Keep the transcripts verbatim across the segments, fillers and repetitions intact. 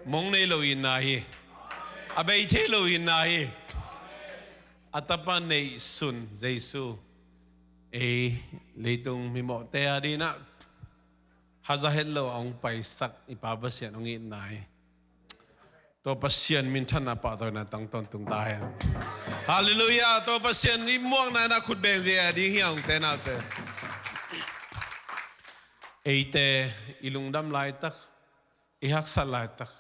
Mong nei lo itna hi. A bei thei lo itna hi. A tapa neihsun Jesu ei leitung mimawhte a dinah haza het lo a hong paisak i Pa Pasian hong itna hi. Tua Pasian minthanna pahtawina tang tawntung ta hen. Halleluiah. Tua Pasian i muakna in a khut beng zia ding hi a, ute naute. Eite i lungdam laitak, i haksat laitak,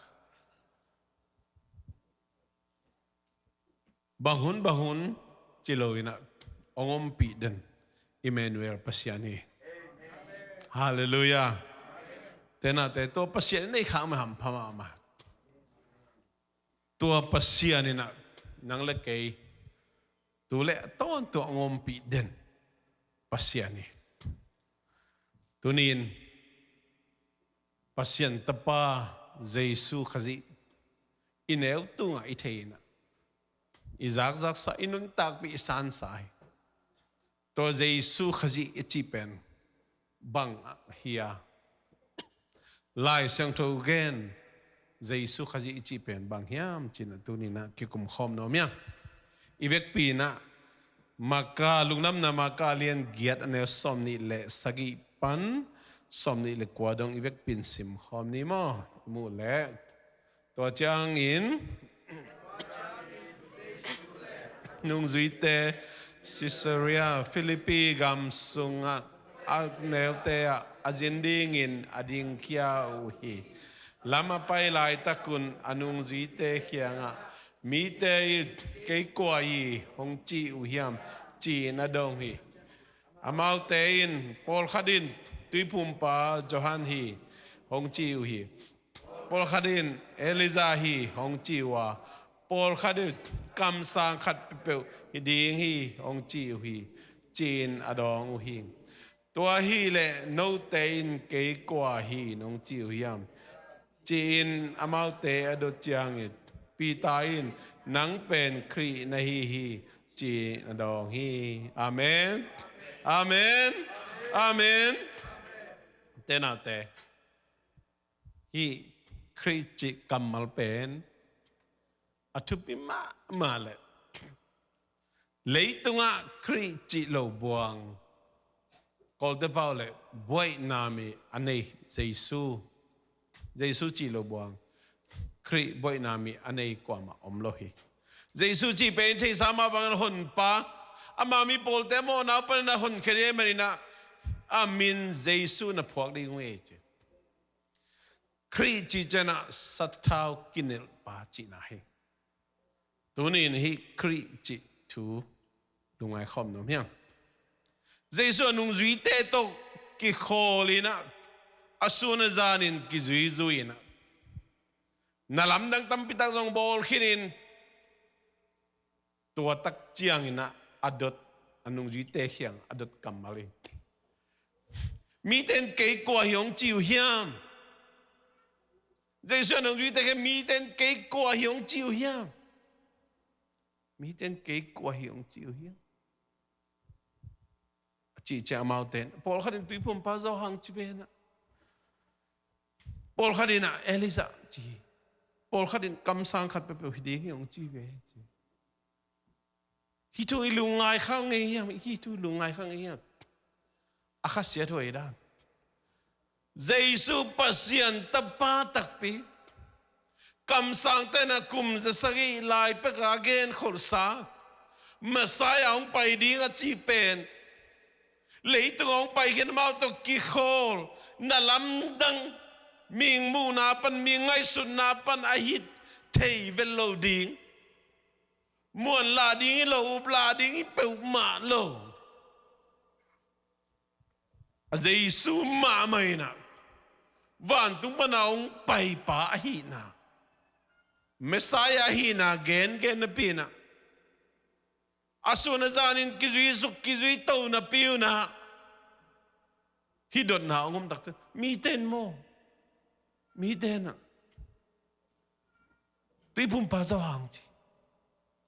bang hun bang hun ci lo inah hong ompih den Emmanuel Pasian hi. Halleluiah. Tenate, tua Pasian in ei khak mah hampha mahmah. Tua Pasian inah nang le kei tu le a tawntung hong ompih den Pasian hi. Tuni-in Pasian Tapa Jesu Khazih i neu tungah i thei inah, i zakzaksa, i nuntakpih, i sansa hi. Tua Jesu Khazih i cih pen bang hi a, Lai Siangtho gen Jesu Khazih i cih pen bang hiam ci-in a tuni-in a kikum khawm nuam hi a. I vekpi-in a Marka, Lungdamna Marka a lian giat a neu sawmnih le sagih pan sawmnih le kua dong i vekpi-in sim khawm ni maw? I muh leh, tua ciangin nungzuite Caesarea Philippi gam sungah a neute ah a zin dingin a dingkhia uh hi. Lam a pai laitakun a nungzuite kiangah, "Mite in kei kua hi hong ci uh hiam?" ci-in a dong hi. Amaute in, "Pawlkhat in Tuiphumpa Johan hi hong ci uh hi. Pawlkhat in Elijah hi hong ci uh a, pawlkhat in kamsang khat peuhpeuh hi ding hi hong ci uh hi," ci-in a dawng uh hi. "Tua ahih leh note in kei kua hi nong ci uh hiam?" ci-in amaute a dot ciangin Peter in, "Nang pen Khrih na hi hi," ci-in a dawng hi. Amen. Amen. Amen. Tenate, hih Khrih cih kammal pen a thupi mahmah leh, leitungah Khrih cih lo buang, Kawlte pau leh buaihna mi a nei Jesu, Jesu cih lo buang, Khrih buaihna mi a nei kuamah om lo hi. Jesu cih pen theihsa mah bangin honpa, ama mi pawlte a mawhna uh panin a honkhia ding ahih manin a, a min Jesu na phuak ding uh hi ci. Khrih cih ciangin a sathau kinelhpa cihna hi. Tuni-in hih Khrih cih thu lungngai khawm nuam hi hang. Jesu a nungzuite tawh kikhawl in a, a sun a zanin kizuizui in a, na lamdang tampi tak zong bawl khinin, tua tak ciangin a, a dot, a nungzuite kiang a dot kammal hi. "Mite in kei kua hi hong ci uh hiam?" Jesu a nungzuite kiang, "Mite in kei kua hi hong ci uh hiam? Mite in kei kua hi hong ci uh hiam?" a cih ciang amaute in, "Pawlkhat in Tuiphumpa Johan ci ve na, pawlkhat in a Elijah ci hi, pawlkhat in kamsang khat peuhpeuh hi ding hi hong ci ve," ci. Hih thu i lungngai kha ngei hiam? Hih thu i lungngai kha ngei hiam? A khasiat huai dan, Jesu Pasian Tapa takpi, kamsangte in a kum za sagih lai pek a genkholhsa, Messiah hong pai ding a cih pen, leitung hong pai khin, amau tawh kikhawl, na lamdang, mihing muhna pan, mihing ngaihsutna pan a hih thei vet lo ding, muan lah ding hi lo, up lah ding hi peuhmah lo. A Jesu mahmah in a, vantung pan a hong paipa ahihna, Messiah ahihna gengen napi in a, a sun a zanin kizui suk, kizui to napi un a, hih dotna hong om tak ciang, mite in maw, mite in a, Tuiphumpa Johan ci,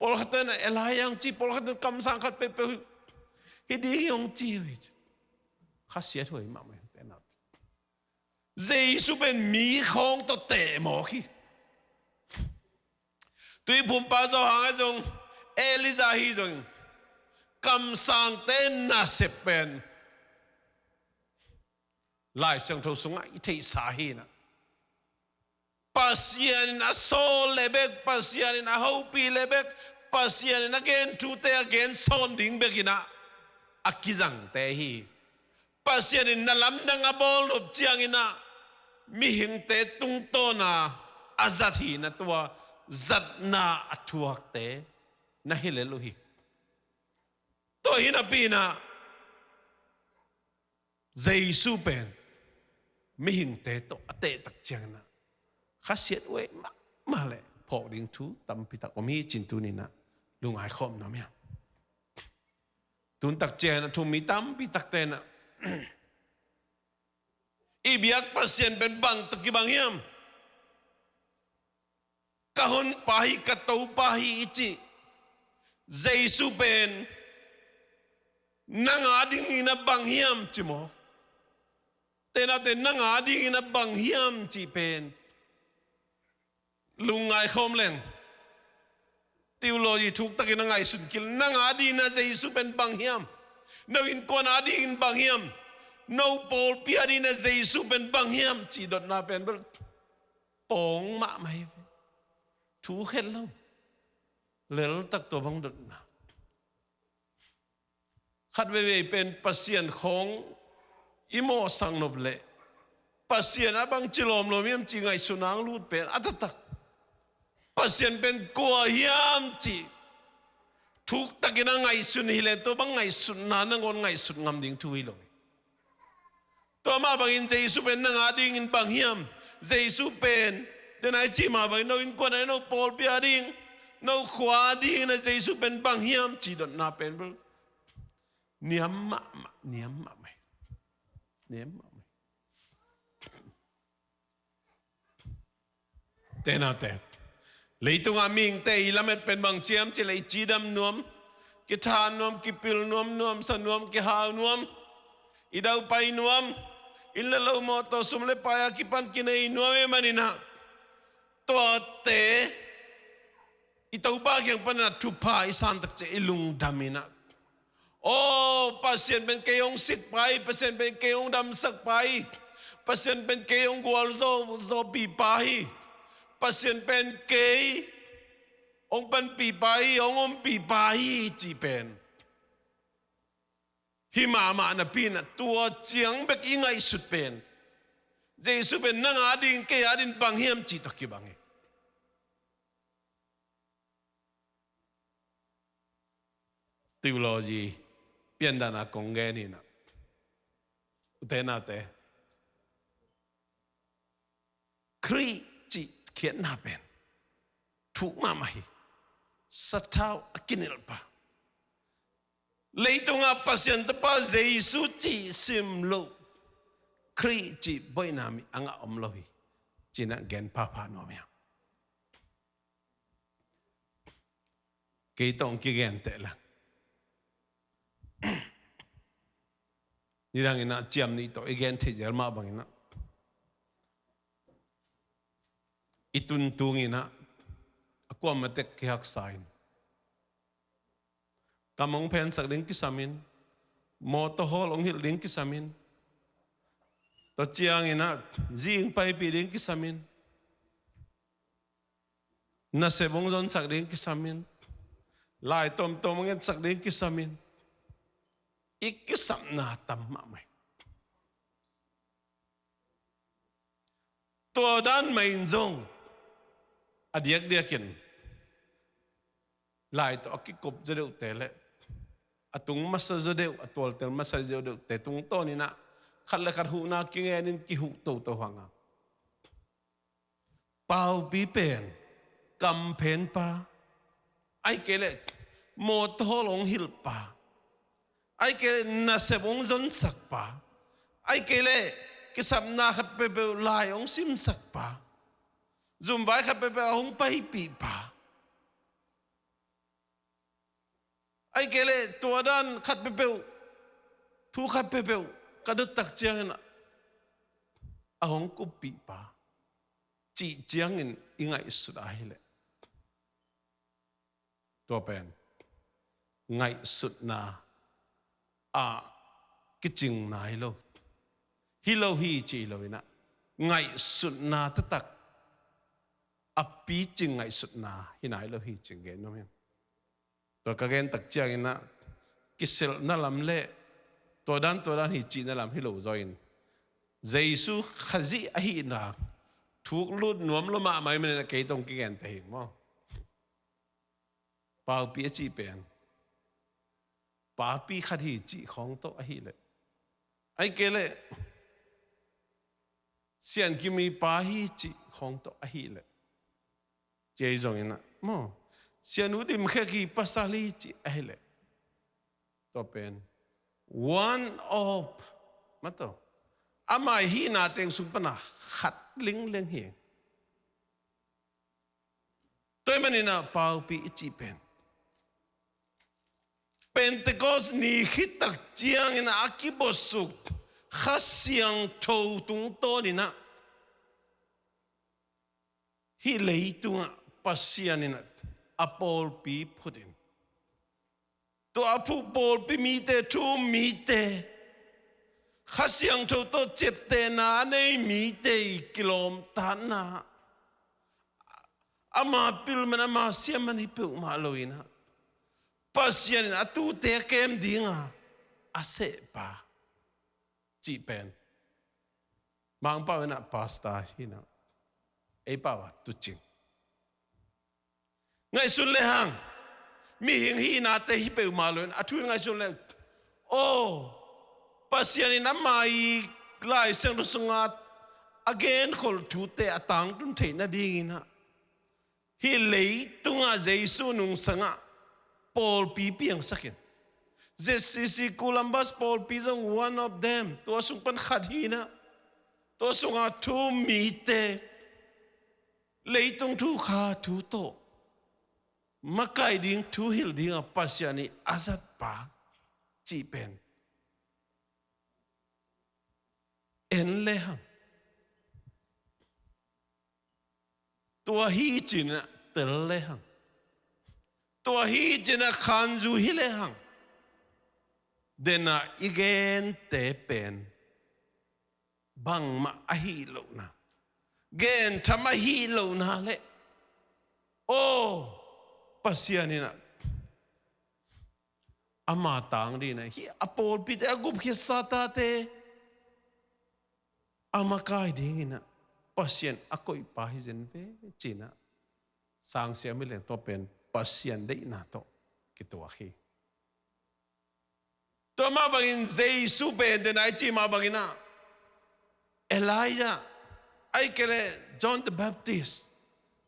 pawlkhat in a Elijah hong ci, pawlkhat in kamsang khat peuhpeuh hi ding hi hong ci uh hi. Khasiat huai mahmah hi, ute naute. Jesu pen mi khawng tawh teh mawk hi. Tuiphumpa Johan ahi zong, Elijah ahi zong, kamsangte nasep pen Lai Siangtho sungah i theihsa hi inah, Pasian in a sawl le bek, Pasian in a hopih le bek, Pasian in a gen thute a gen sawn ding bek inah a kizangte hi. Pasian in na lamdang a bawl nop ciang inah mihingte tungtawna a zat hi inah, tua zatna a thuakte na hi lel uh hi. Tua hi napi inah Jesu pen mihingte tawh a tehtak ciang inah khasiat uh ei mahmah leh phawk ding thu tampitak om hi cih tuni inah lungngai khawm nuam hiam? Tun tak ciang inah thu-um mi tampitakte inah i biak Pasian pen bang tawh kibang hiam? Ka honpa hi, ka Topa hi i cih Jesu pen nang a dingin a bang hiam ci maw? Tenate nang a dingin a bang hiam cih pen lungngai khawm leng theology thuktakin a ngaihsun kei leng, nang a dingin a Jesu pen bang hiam? No innkuan a dingin bang hiam? No pawlpi a dingin a Jesu pen bang hiam cih dotna pen bel pawng mahmah hi ve. Thu khelh lo. Leltak tua bang dotna. Khat veivei pen Pasian khawng i mawhsak nop leh Pasian a bangci lawmlawm hiam cih ngaihsutna hong lut pen a taktak. Pasian pen kua hiam cih thuktakin a ngaihsun hi leh tua bang ngaihsutna nangawn ngaihsut ngam ding thu hi lo. Tua mah bangin Jesu pen nang a dingin bang hiam? Jesu pen, den a i cih mah bangin no innkuan a ding, no pawlpi a ding, no khua a dingin a Jesu pen bang hiam cih dotna pen bel niam mahmah, niam mahmah hi. Niam mahmah hi. Tenate, leitungah mihingte i lamet pen bang hiam cih leh i cidam nuam, kitha nuam, kipil nuam, nuamsa nuam, kihau nuam, i daupai nuam, inn le lo, mawtaw, sum le pai a kipan kinei nuam ahih manin ah, tuate i Topa kiang panin ah thupha i san tak ciang i lungdam in ah, aw, Pasian pen kei hong sikpa hi, Pasian pen kei hong damsakpa hi, Pasian pen kei hong gualzawhpihpa hi, Pasian pen kei hong panpihpa hi, hong ompihpa hi cih pen hi mahmah napi in ah, tua ciang bek i ngaihsut pen, Jesu pen nang a ding, kei a ding bang hiam cih tawh kibang hi. Theology piandan a kong gen in ah, ute naute, Khrih cih khiatna pen thuk mahmah hi. Sathau a kinilhpa, leitungah Pasian Tapa Jesu cih sim loh Khrih cih boihna mi a ngah om lo hi, ci-in ah gen phapha nuam hi. Kei tawh hong kigen teh la, nidang in ah ciam nih tawh i gen theih zel mah bang in ah, i tun tung in ah a kuamah tek kihaksa in, kam hong phensak ding kisam in, mawtaw hawl hong hilh ding kisam in, tua ciang in ah zi hong paipih ding kisam in, nasep hong zonsak ding kisam in, lai tawmtawm hong etsak ding kisam in, i kisapna tam mahmah hi. Tua dan mah in zong a diakdiak in lai tawh a kikop zaw deuhte le a tung masa zaw deuh, a tualtel masa zaw deuhte tungtawn in ah khat le khat huhna kingen in kihuh toto hang a, paupi pen kam phenpa, ahih kei leh mawtaw hawl hong hilhpa, ahih kei leh nasep hong zonsakpa, ahih kei leh kisapna khat peuhpeuh lai hong simsakpa, zumvai khat peuhpeuh a hong paipihpa, ahih kei leh tua dan khat peuhpeuh, thu khat peuhpeuh ka dot tak ciangin ah a hong kuppihpa cih ciangin i ngaihsut ahih leh, Tua pen ngaihsutna ah kicing nai lo. Hi lo hi ci hi lo in ah, ngaihsutna taktak a picing ngaihsutna hi nai lo hi ci-in gen nuam hi. Tua ka gen tak ciangin ah kiselhna lam le tua dan tua dan hi cihna lam hi lo zaw in, Jesu Khazih ahihna thuk lut nuam lua mahmah ahih manin ah kei tawh kigenteh hi ing maw. Paupi a cih pen papi khat hi cih khawng tawh ahih leh, ahih kei leh siankimi pa hi cih khawng tawh ahih leh, ci ahi zongin ah maw, sianu dimkhek hi pasal hi cih ahih leh, tua pen one of, mataw, ama hihna teng sung pan a khat lingleng hi. Tua ahih manin ah paupi i cih pen Pentecost ni khit tak ciangin ah a kibuaksuk Kha Siangtho tungtawnin ah hih leitungah Pasian in ah a pawlpi phut in, tua a phuh pawlpi mite, thu um mite, Kha Siangtho tawh ciaptehna a nei mite i kilawmtatna, ama pil man, ama siam man hi peuhmah lo in ah, Pasian in a tuute a kem dinga a sehpa cih pen Mangpau in ah pastor hi in ah, ei pau ah tuucing. Ngaihsun lehang, mihing hihnate hi peuhmah lo in a thu in ngaihsun lehang, aw, Pasian in ama i Lai Siangtho sunga a genkholh thute a tangtun theih nadingin ah hih leitungah Jesu nungsangah pawlpi piangsak in, Z C C Columbus pawlpi zong one of them, tua sung pan khat hi in ah, tua sunga thu um mite, leitung thu kha thu tawh makai ding, thu hilh dingah Pasian i a zatpa cih pen en lehang, tua hi ci-in ah tel lehang, tua hi ci-in ah khanzu hi lehang, den a i gente pen bangmah ahih lohna, gentham ahih lohna le, aw, Pasian in ah ama tang dingin ah, hih a pawlpite a gupkhiat sa tate a makai dingin ah Pasian a koihpa hi zen ve ci-in ah sangsiam hi leng, tua pen Pasian deihna tawh kituak hi. Tua mah bangin Jesu pen, den a i cih mah bangin ah, Elijah, ahih kei leh John the Baptist,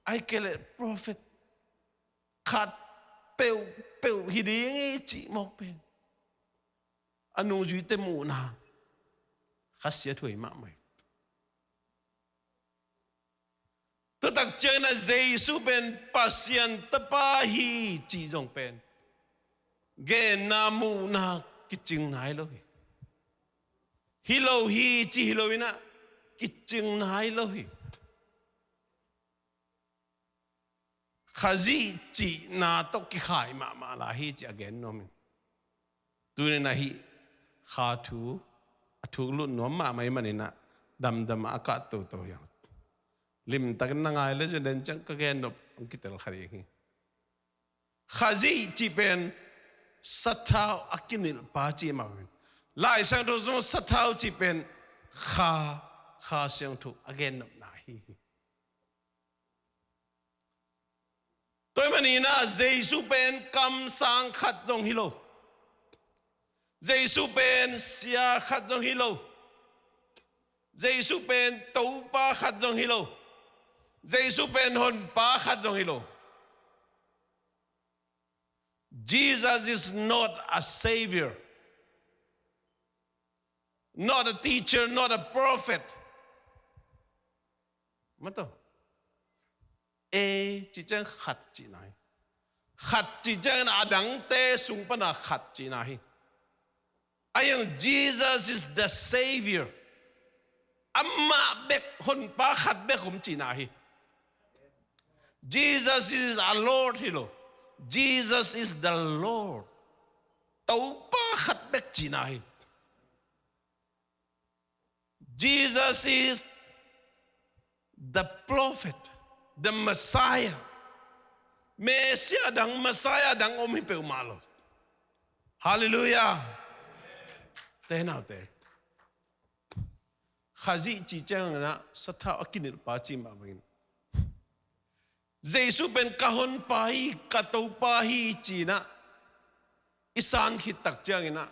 ahih kei leh prophet khat peuhpeuh hi ding hi cih mawk pen a nungzuite muhna kha siathuai mahmah hi. Tua tak ciangin ah Jesu pen Pasian Tapa hi cih zong pen genna, muhna kicing nai lo hi. Hi lo hi cih hi lo in ah, kicing nai lo hi. Khazih cihna tawh kikhai mahmah lai hi cih a gen nuam ing. Tuni-in ah hih kha thu a thuk lut nuam mahmah ahih manin ah damdam a kah toto hi hang. Limtakin na ngai leh zong den ciang ka gen nop hong kitel kha ding hi. Khazih cih pen sathau a kinilhpa cih mah bangin, Lai Siangtho sung sathau cih pen kha, Kha Siangtho a gennopna ahi hi. Tua ahih manin ah Jesu pen kamsang khat zong hi lo. Jesu pen sia khat zong hi lo. Jesu pen Topa khat zong hi lo. Jesu pen Honpa khat zong hi lo. Jesus is not a savior, not a teacher, not a prophet. Mataw. Ei cih ciang khat cihna hi. Khat cih ciangin a dangte sung pana khat cihna hi. Ahi hang Jesus is the savior. Amah bek, Honpa khat bek om cihna hi. Jesus is our Lord hi lo. Jesus is the Lord. Topa khat bek cihna hi. Jesus is the prophet, the Messiah. Messiah dang, Messiah dang om hi peuhmah lo. Halleluiah. Te naute, Khazih cih ciangin ah sathau a kinilhpa cih mah bangin, Jesu pen ka honpa hi, ka Topa hi ci-in ah i san khit tak ciangin ah,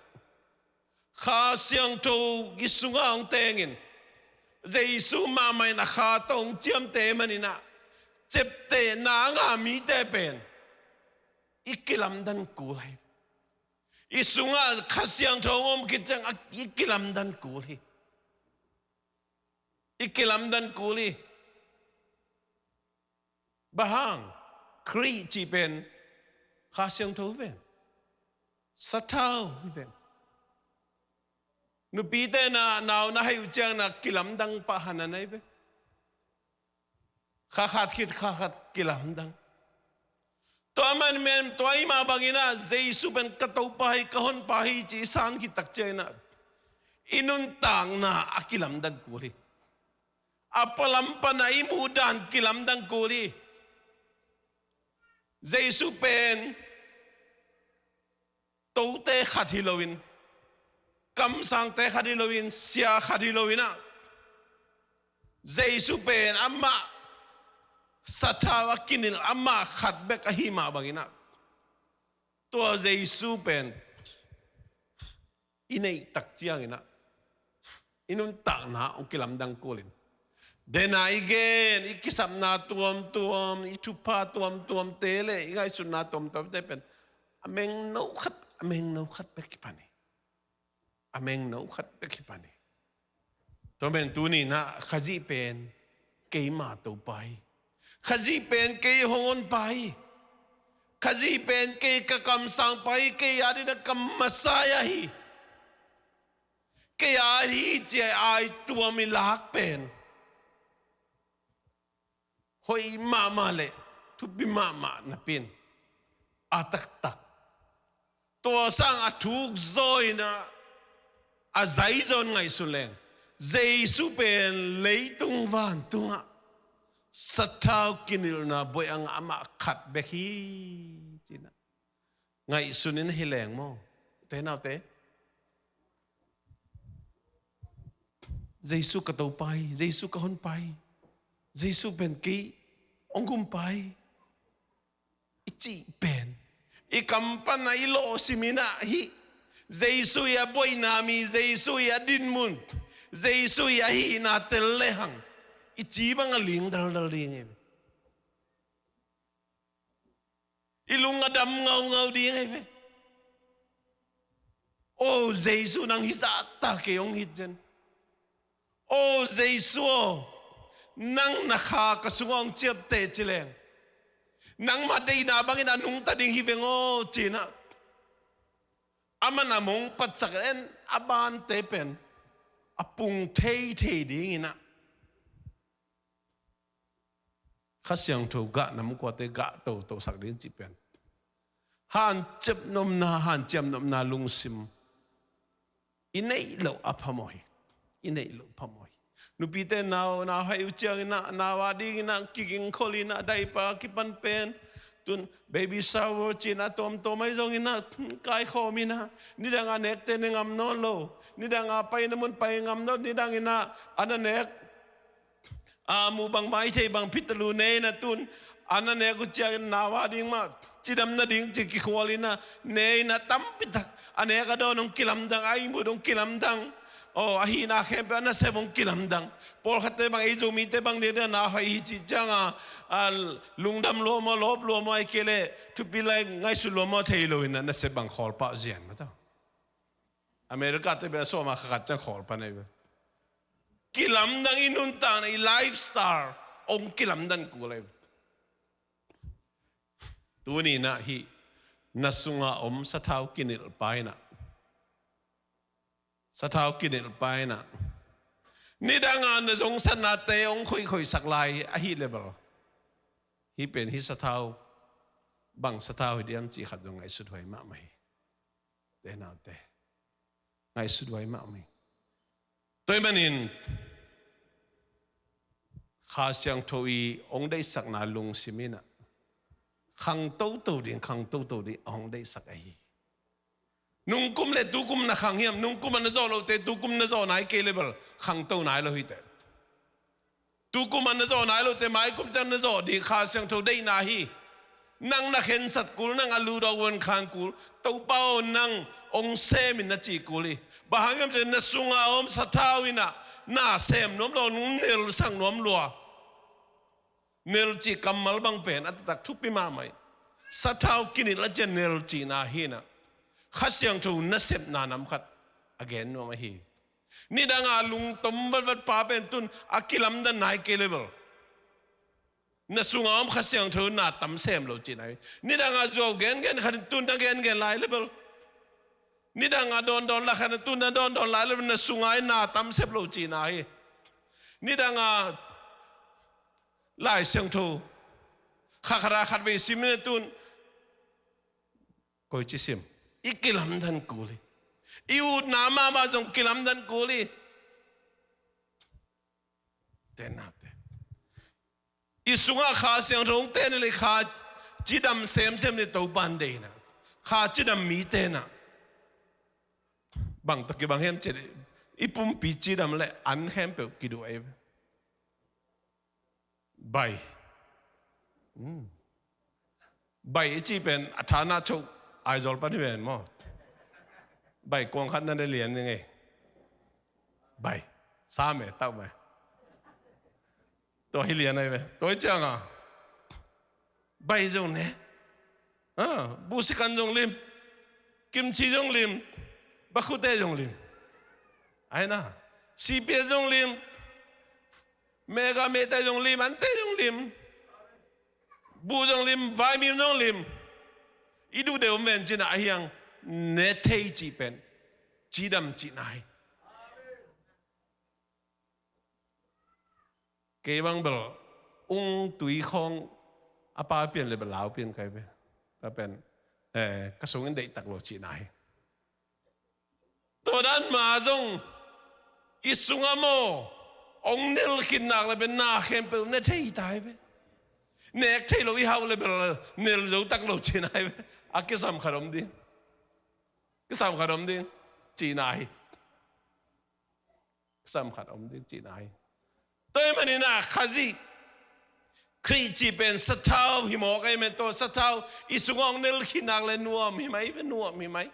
Kha Siangtho i sungah hong tengin, Jesu mahmah in a kha tawh hong ciamteh manin ah, ciaptehna a ngah mite pen i kilamdan kul hi. I sungah Kha Siangtho hong om khit ciang a, i kilamdan kul hi. I kilamdan kul hi. Bang hang? Khrih cih pen Kha Siangtho hi ven. Sathau hi ven. Nupite na, nau na hei uh ciang na kilamdang pah hanan ahi ve. Kha khat khit kha khat kilamdang. Tua man men, tua i mah bangin ah, Jesu pen ka Topa hi, ka honpa hi ci i san khit tak ciangin ah, i nuntakna a kilamdan kul hi. A pualam pan a i muhdan kilamdan kul hi. Jesu pen tote khat hi loin, kamsangte khat hi loin, sia khat hi loin ah, Jesu pen amah sathau a kinilh, amah khat bek ahi mah bangin ah, tua Jesu pen i neih tak ciangin ah, i nuntakna hong kilamdang kulin, dena i gen, i kisapna tuamtuam, i thupha tuamtuamte le i ngaihsutna tuamtuamte pen a mengno khat, a mengno khat bek kipan hi. A mengno khat bek kipan hi. Tua pen tuni-in ah Khazih pen keima Topa hi. Khazih pen kei hong honpa hi. Khazih pen kei ka kamsangpa hi, kei adingin ah ka Messiah hi. Kei a hi ci-a i tuam i lak pen hoih mahmah le thupi mahmah napi-in a taktak, tua sang a thuk zaw in ah, a zai zaw in ngaihsun leng, Jesu pen leitung vantungah sathau kinilhna buai a ngah amah khat bek hi, ci-in ah ngaihsun in hi leng maw, ute naute? Jesu ka Topa hi, Jesu ka honpa hi, Jesu pen kei hong gumpa hi i cih pen i kam pan a i lawhsim in ah, hih Jesu hi a buaina mi, Jesu hi a dinmun, Jesu hi a hihna tel lehang i ci bang a ling daldal ding hi. I lung a dam ngaungau ding ahi ve. O Jesu, nang hih zahta kei hong it zen. O Jesu aw, nang na kha ka sungah hong ciapteh ci leng, nangmah deihna bangin a nungta ding hi veng aw, ci-in ah, aman a mong patsak en, a bante pen a pung theithei dingin ah, Kha Siangtho gah nam kuate gah totosak ding cih pen, hanciam nopna, hanciam nopna lungsim i neih loh a phamawh hi. I neih loh phamawh hi. Nupite nau, nau hei uh ciangin ah, nau a dingin ah kigingkhol in ah, diaper kipan pen, tun baby shower ci-in ah tuamtuam ahi zongin ah kaikhawm in ah, nidang a nekte ne ngam nawn lo, nidang a paina mun pai ngam nawn, nidangin ah a na nek a, muh bang, maithei bang, phitalu ne in ah, tun a na nek uh ciangin nau a ding mah cidam nading ci kikhual in ah, ne in ah, tampi tak a nek a dawn hong kilamdang, a ihmut hong kilamdang. O, a hihna khempeuh a nasep hong kilamdang. Pawlkhatte bang, ei Zomite bang, ne in ah nau hei hi cih ciang a, a lungdam lua maw, lawp lua maw, ahih kei leh thupi lai ngaihsut lua maw thei lo in ah, nasep bang khawl pah zian mah ta. America te bel a sawm a kha khat ciang khawl pan ahi ve. Kilamdang, i nuntakna, i lifestyle hong kilamdan kul ahi ve. Tuni in ah hih na sunga om sathau kinilhpa in ah, sathau kinilhpa in ah, nidang a na zongsatnate hong khoihkhoihsak lai ahih leh bel, hih pen hih sathau Bang sathau hi diam cih khat zong ngaihsut huai mahmah hi. Te naute, ngaihsut huai mahmah hi. Tua ahih manin Kha Siangtho i hong deihsakna lungsim in ah khang toto ding, khang toto ding a hong deihsak ahi. Nungkum le tukum na khang hiam? Nungkum a na zawh lote tukum na zawh nai kei le bel khangto nai lo hi teh. Tukum a na zawh nai lote maikum ciang na zawh ding Kha Siangtho deihna hi. Nang na khensat kul, nang a lutdawk vuan khan kul, Topa aw, nang hong sem in na cih kul hi. Bang hang hiam cih leh na sunga om sathau in ah na sem nuam lo, nong nelsak nuam lua. Nel cih kammal bang pen a taktak thupi mahmah hi. Sathau kinilh a ciang nel cihna hi in ah Kha Siangtho nasepna nam khat a gen nuam ahi. Nidanga lungtom vatvat pa pen tun a kilamdan nai kei le bel na sunga om Kha Siangtho na tam sem lo cihna hi. Nidanga zuau gengen khat in tun na gengen lai le bel, nidanga dawndawn la khat in tun na dawndawn lai le bel na sunga i na tam sep lo cihna hi. Nidanga Lai Siangtho kha khat a khat vei sim in tun koici sim? I kilamdan kul hi. I utna mahmah zong kilamdan kul hi. Te naute, i sungah Kha Siangtho hong teh ni le kha cidam semsem ni Topa in deih in ah, kha cidam mite in ah bang tawh kibang hiam cih leh i pumpi cidam le an khempeuh kiduh ahi ve. Bai. Hmm. Bai i cih pen a thana choh Aizawl pan hi ven maw? Bai kuang khat na ne lian ni ngei. Bai. Sam e, tau mai. Tua hi lian ahi ve. Tua hi cianga bai zong ne. Ah, busikan zong lim, kimchi zong lim, bakhute zong lim. Aina, sipia zong lim, mega mete zong lim, ante zong lim, bu zong lim, vaimim zong lim. I duh deuh om ven cih na ahiang, ne thei cih pen cidam cihna hi. Kei bang bel ung tui khawng a pa pian le bel lau pian kai ve. Tua pen, eh, ka sungin deihtak lo cihna hi. Tua dan mah zong i sungah maw, hong nel khit nak le pen na khempeuh ne thei ta hi ve. Nek thei lo i hauh le bel nel zo tak lo cihna hi ve. A kisam khat om ding. Kisam khat om ding cihna hi. Sam khat om ding cihna hi. Tua ahih manin ah Khazih, Khrih cih pen sathau hi mawk ahih manin, tua sathau i sungah hong nel khit nak le nuam hi mai ve, nuam hi mai.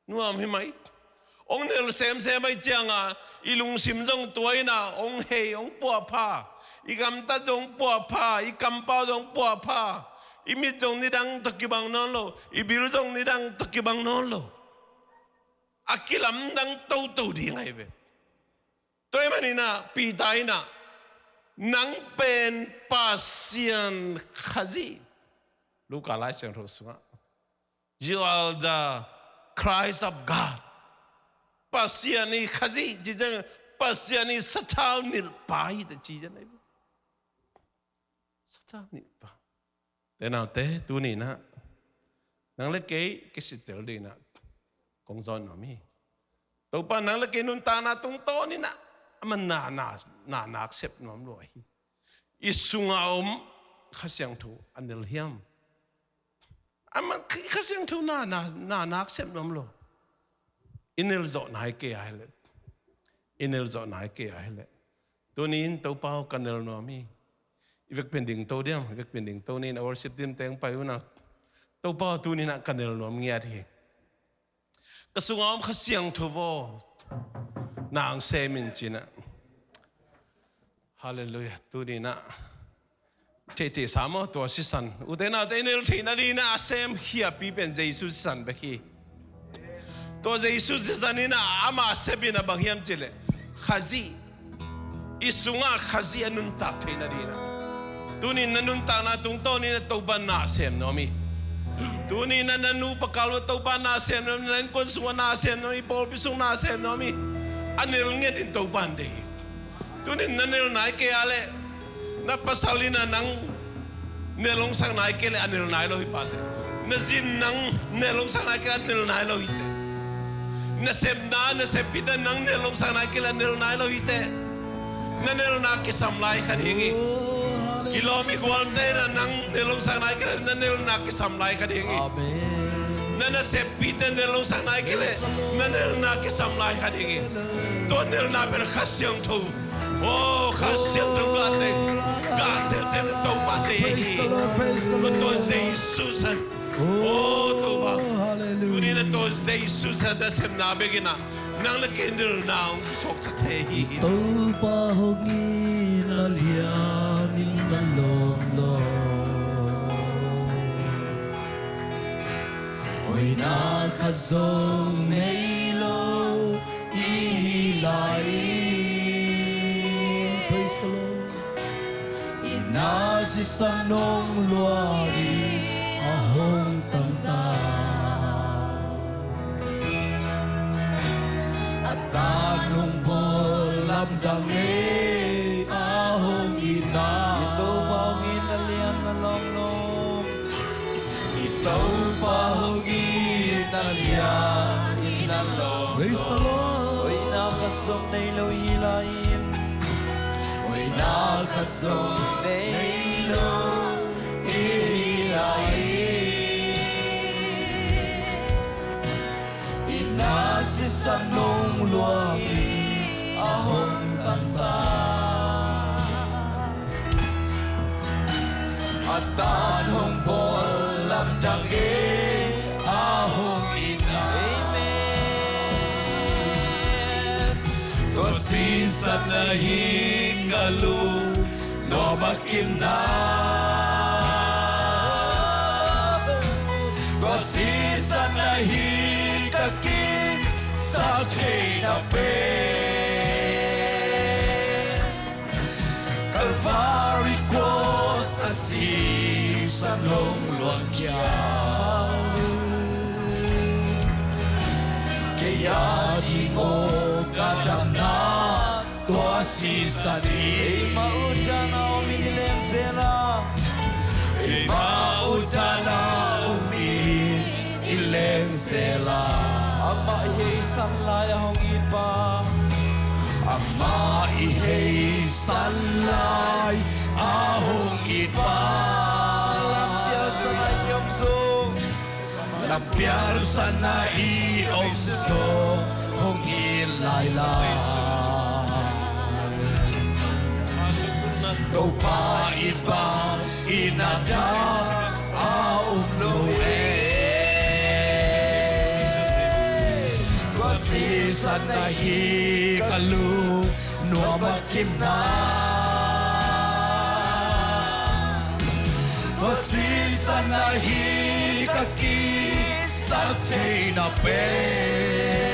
Nuam hi mai. Hong nel semsem ahih ciangah i lungsim zong tua in ah hong hei, hong puahpha. I gamtat zong hong puahpha, i kampau zong hong puahpha. I mit zong nidang tawh kibang nawn lo, i bil zong nidang tawh kibang nawn lo. A kilamdang toto ding ahi ve. Tua ahih manin ah Peter in ah, nang pen Pasian Khazih. Luka Lai Siangtho sungah, "You are the Christ of God." Pasian i Khazih ci ciang, Pasian i sathau nilhpa hi ta ci ciang ahi ve. Sathau nilhpa. Te naute, tuni in ah nang le kei kisittel ding in ah kong zawn nuam hi. Topa nang le kei nuntakna tungtawn in ah amah na, na, na nak sep nuam lo ahi. I sunga om Kha Siangtho a nel hiam? Amah Kha Siangtho na, na, na nak sep nuam lo. I nel zawh nai kei a hi leh, i nel zawh nai kei a hi leh, tuni in Topa aw ka nel nuam hi. I vekpi in dingto diam, i vekpi in dingto ni in, a worship team teng pai un ah, Topa aw tuni in ah ka nel nuam ngiat hi. Ka sunga om Kha Siangtho aw, nang sem in ci in ah. Halleluiah. Tuni in ah Theihtheih sa maw, tua sisan. Ute naute, i nel theihna ding in ah a sem khiapi pen Jesu sisan bek hi. Tua Jesu sisan in ah amah sep in ah bang hiam cih leh Khazih. I sungah Khazih a nuntak theihna ding in ah. Tuni in na nuntakna tungtawn in ah Topa na sem nuam hi. Tuni in ah na nupa kal uah Topa na sem nuam hi, na innkuan sungah na sem nuam hi, pawlpi sung na sem nuam hi. A nel ngiat in Topa in deih hi. Tuni in na nel nai kei a leh, na pasal in ah nang Nelh hong sak nai kei leh a nel nai lo hi, pate. Na zin nang nelh hong sak nai kei leh a nel nai lo hi, te. Na sepna, na seppite nang nelh hong sak nai kei leh a nel nai lo hi, te. Na nelhna kisam lai khat hi ing. I lawm i gualte na nang nelh hong sak nai kei leh na nelhna kisam lai khat hi ing. Na na seppite nelh hong sak nai kei leh na nelhna kisam lai khat hi ing. Tua nelhna pen Kha Siangtho. Oh, Kha Siangtho gah teng, gah siangtho Topa tei hi. Tua Jesu san. Oh, Topa. Tuni na tua Jesu san na sepna bek in ah nang le kei nilhna hong suaksak thei hi. Topa hong it na lian in na lawm lo. Hoihna khat zong nei lo i hi lai in. Praise the Lord. I na sisan hong luah in a hong tangtak. A tan hong bawl lamdang ei a hong itna. I Topa hong it na lian na lawm lo. I Topa hong it na lian in na lawm lo. Praise the Lord. Hoihna khat zong nei lo i hi lai in. Hoihna khat zong nei lo i hi lai in. I na sisan hong luah in a hong tangtak. A tan hong bawl lamdang ei a hong itna. Amen. Tua sisan ahi ka lungnuam a kimna. Tua sisan ahi ka kiksak theihna pen. Calvary cross a sisan hong luangkhia. Kei a ding aw ka damna tua sisan hi. Eimah utdan a om in i leng zel a. Eimah utdan a om in i leng zel a. Amah i heisan lai a hong it pa. Amah i heisan lai a hong it pa. Lampial san a i om zong. Lampial san a i om zong hong it lai lai. Topa i bang in a dak a om lo e. Tua sisan ahi ka lungnuam a kimna. Tua sisan ahi ka kiksak theihna pen.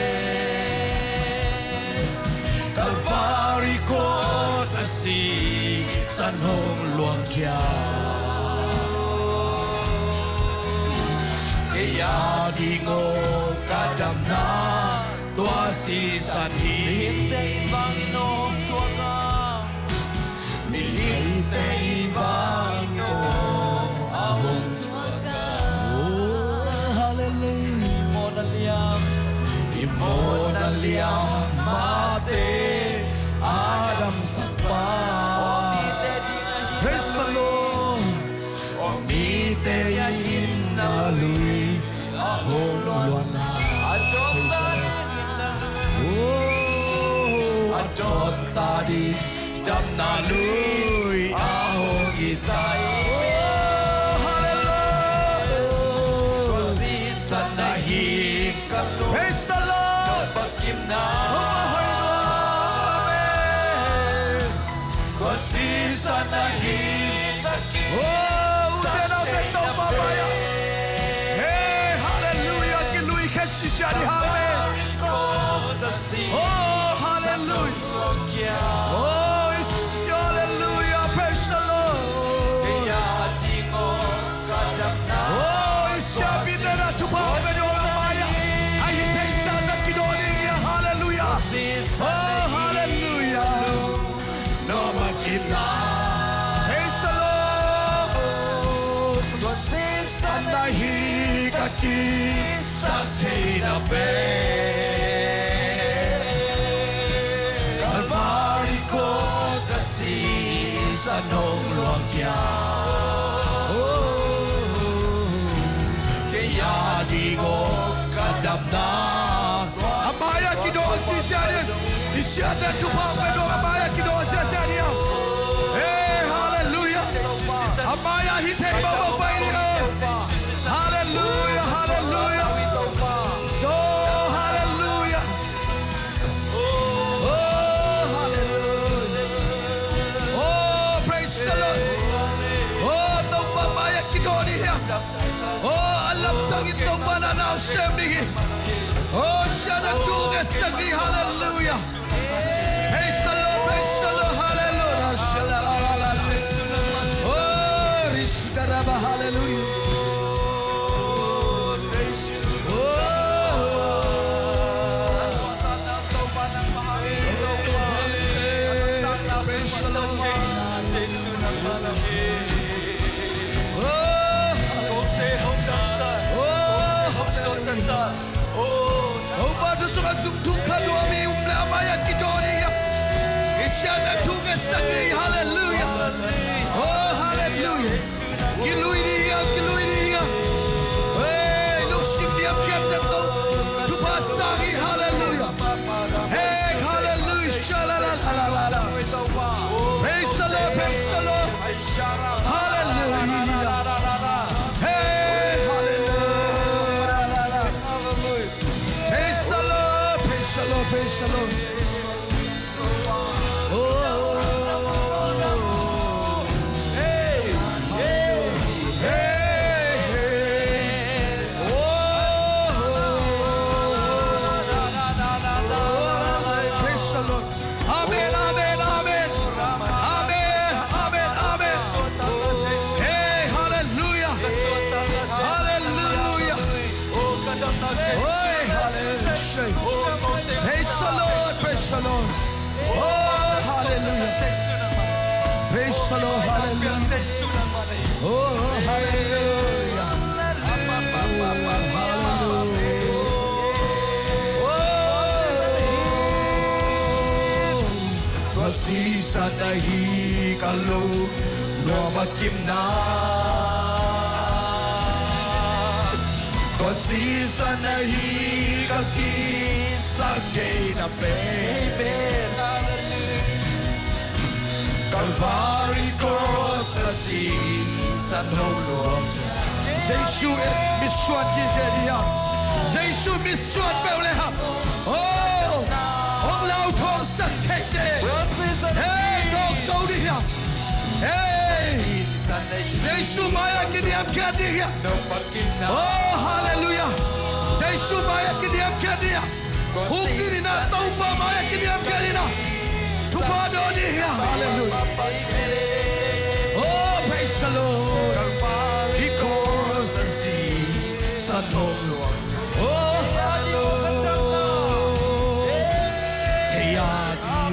Calvary cross a sisan hong luangkhia. Kei a ding aw ka damna tua sisan hi. Mihingte in vang in aw hong thuak a. Mihingte in vang in aw a hong thuak a. Oh, hallelujah. I mawhna liam, i mawhna liam mahte a damsak pa. Aw mite ding ahi na lui. Praise the Lord. Aw mite ding ahi na lui a hong luanna. A dawnta ding ahi na lui. Oh. A dawnta ding damna lui a hong it ta hi. Oh, hallelujah. Tua sisan ahi ka lungnuam a kimna. Praise the Lord. Amen. Tua sisan ahi ka kiksak. Oh, ute naute, Topa mai ah. Hey, hallelujah. Kilui khe sisia ding, amen. Oh, hallelujah. Oh, hallelujah. Praise the Lord. Oh, i siapite na thupha hong pia ding a, mai ah a hi theihsa na kidawh ding hi a, hallelujah. Oh, hallelujah. Praise the Lord. Kisak theihna pen Calvary cross a sisan hong luang kia. Oh, kei a ding aw ka damna. A mai-ah kidawn sisia ding. I siatna thupha hong pia nuam a mai-ah kidawn sisia ding. Hey, hallelujah. A mai-ah hih thei mawkmawk pai ding. Hallelujah, hallelujah. So, hallelujah. Oh, hallelujah. Oh, praise the Lord. Oh, Topa mai-ah kidawn ding hi hang. Oh, a lamdang in Topa na nau sem ding hi. Oh, siatna thu ngetsak ding hi. Hallelujah. Praise the Lord, praise the Lord, hallelujah. Oh, rishikaraba, hallelujah. Oh, praise the Lord. Oh, hallelujah. Oh, hallelujah. Topa thu sungah zumthung kha nuam i um leh a mai-ah kidawn ding hi hang. I siatna thu ngetsak ding hi. Hallelujah. Oh, hallelujah. Kilui ding hi hang, kilui ding hi hang. Hey, lungsim niamkhiatna tawh thupha sang hi. Hallelujah. Hey, hallelujah. Sha-la-la-la-la-la. Praise the Lord, praise the Lord. Hallelujah. Hey, hallelujah. Praise the Lord, praise the Lord, praise the Lord. Oh, hey, hey, hey, hey. Oh, praise the Lord. Amen, amen, amen. Amen, amen, amen. Hey, hallelujah. Hallelujah. Hey, hallelujah. Praise the Lord, praise the Lord. Oh, hallelujah. Praise the Lord, hallelujah. Oh, hallelujah. Hallelujah. Oh, tua sisan ahi ka lo nuam a kimna. Tua sisan ahi ka kisak theihna pen. Calvary cross a sisan hong luang. Jesu in mitsuan gige ding hi hang. Jesu mitsuan peuh le hang. Oh, hong lauthawngsak theite. Hey, tawng zo ding hi hang. Hey, Jesu mai-ah kiniamkhiat ding hi hang. Oh, hallelujah. Jesu mai-ah kiniamkhiat ding hi hang. Hong kiniamkhiat Topa mai-ah kiniamkhiat ding hi hang. Thupha dawn ding hi hang. Hallelujah. Oh, praise the Lord. Calvary cross a sisan hong luang. Oh, hallelujah. Kei a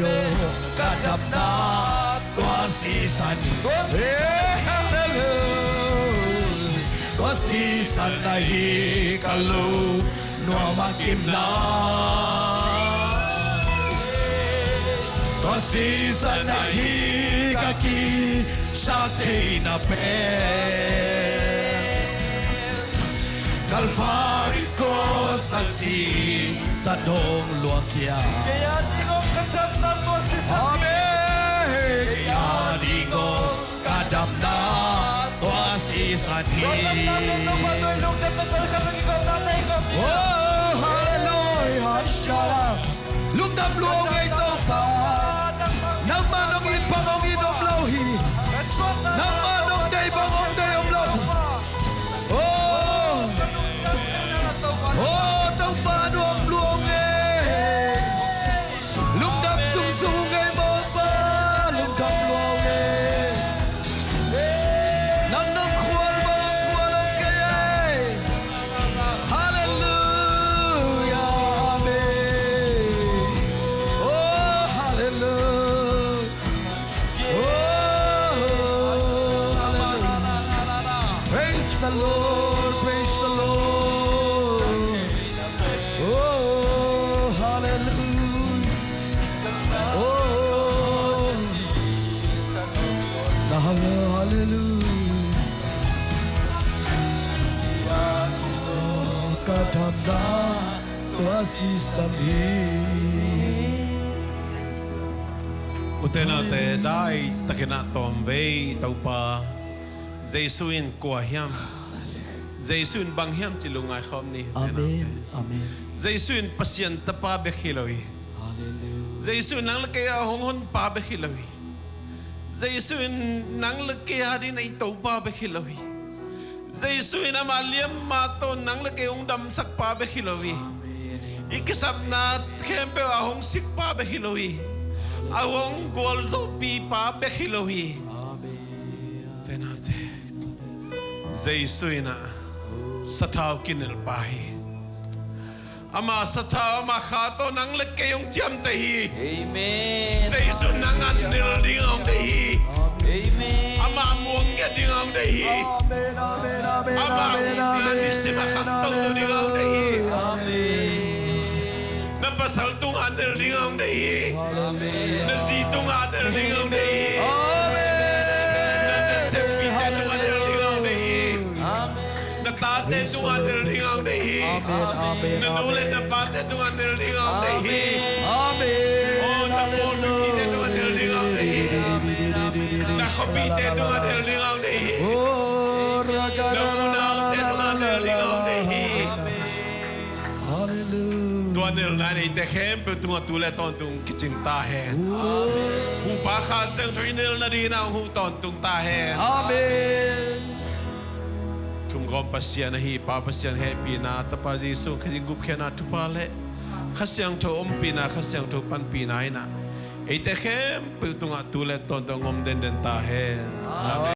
ding aw ka damna tua sisan. Eh, hallelujah. Tua sisan ahi ka lo nuam a kimna. Tua sisan ahi ka kisak theihna pen. Calvary cross a sisan hong luang khia. Kei a ding aw ka damna tua sisan. Amen. Kei a ding aw ka damna tua sisan hi. Tua damna pen Topa tua i lungdamna tua i khat a kikawmna tawh i kawm hi. Oh, hallelujah. Shalom. Lungdam lua ung ei Topa. Nangmah nong it bang hong it om lo hi. Nangmah nong deih bang hong deih om lo. Oh. Oh, Topa nuam lua ung ei. Lungdam sung sung ung ei Topa. Lungdam lua ung ei. Nang nong khual bang hong khual ung ei. Hallelujah. Amen. Oh, hallelujah. Oh, hallelujah. Praise the Lord, praise the Lord. Ute naute, dai takin ah tawmvei Topa Jesu in kua hiam, Jesu in bang hiam cih lungngai khawm ni. Ute naute, Amen. Jesu in Pasian tapa bek hi lo hi. Hallelujah. Jesu in nang le kei a hong honpa bek hi lo hi. Jesu in nang le kei a dingin ei Topa bek hi lo hi. Jesu in ama liamma tawh nang le kei hong damsakpa bek hi lo hi. I kisapna khempeuh a hong sikpa bek hi lo hi. A hong gualzawhpipa bek hi lo hi. Ute naute, Jesu in ah sathau kinelpa hi. Ama sathau, ama kha tawh nang le kei hong ciamteh hi. Amen. Jesu in nang a nel ding a hong deih hi. Amen. Ama muang ngiat ding a hong deih hi. Amen, amen, amen, Ama amen, amen. Nisim a khamto ding a hong deih hi. Amen. Na pasal tungah nel ding a hong deih hi. Amen. Na zi tungah nel ding a hong deih hi. Amen. Na, na sempite tungah nel ding a hong deih hi. Amen. Na tate tungah nel ding a hong deih hi. Amen, amen, Na nu le amen. Na pate tungah nel ding a hong deih hi. Amen. Oh, na pawlpite tungah nel ding a hong deih hi. Na khuapite tungah nel ding a hong deih hi. Oh, Na unaute tungah nel ding a hong deih hi. Hallelujah. Tua nelna in eite khempeuh tungah tu le tawntung kicing ta hen. Amen. Pu Pa Kha Siangtho i nel nadingin ah hong huh tawntung ta hen. Amen. Thumgawm Pasian ahi Pa Pasian hehpihna, Tapa Jesu Khrih gupkhiatna thupha le Kha Siangtho ompihna, Kha Siangtho panpihna in ah eite khempeuh tungah tu le tawntung hong om denden ta hen. Amen.